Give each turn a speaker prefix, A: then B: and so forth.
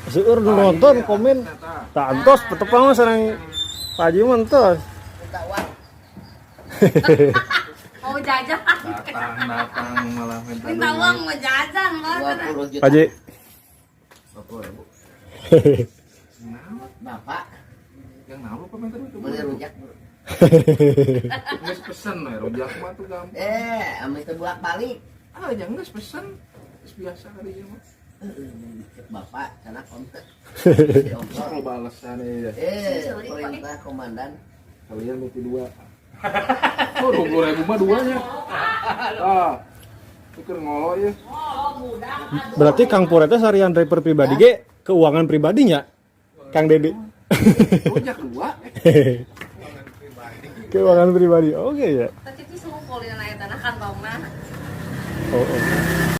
A: Seueur nu nonton komen. Tah, entos petepang mah sareng Pak Haji mah entos.
B: Minta uang.
C: Mau jajan.
D: Datang datang malah minta
C: Minta
D: duit.
C: uang mau jajan mah.
B: 20 juta.
A: Pak Haji.
B: 20 ribu. Bapak
D: Yang naon apa minta duit?
B: beli rujak.
D: Geus pesen we rujak mah tuh gampang.
B: Eh, ame teu bolak-balik.
D: Ah, jangan geus pesen. Geus biasa kali ieu mah.
B: Cek bapak sana kontak.
D: Sok lo balasan ya.
B: Eh, perintah komandan.
D: Kalian berarti dua. Oh, 20 ribu mah duanya. Ah, pikir ngolo ya.
A: Berarti Kang Pur teh sarian driver pribadi ge keuangan pribadinya. Kang Dedi.
D: Rujak dua.
A: Keuangan pribadi. Oke ya.
C: Tadi itu suhu kulina eta na kantongna.
A: Oh.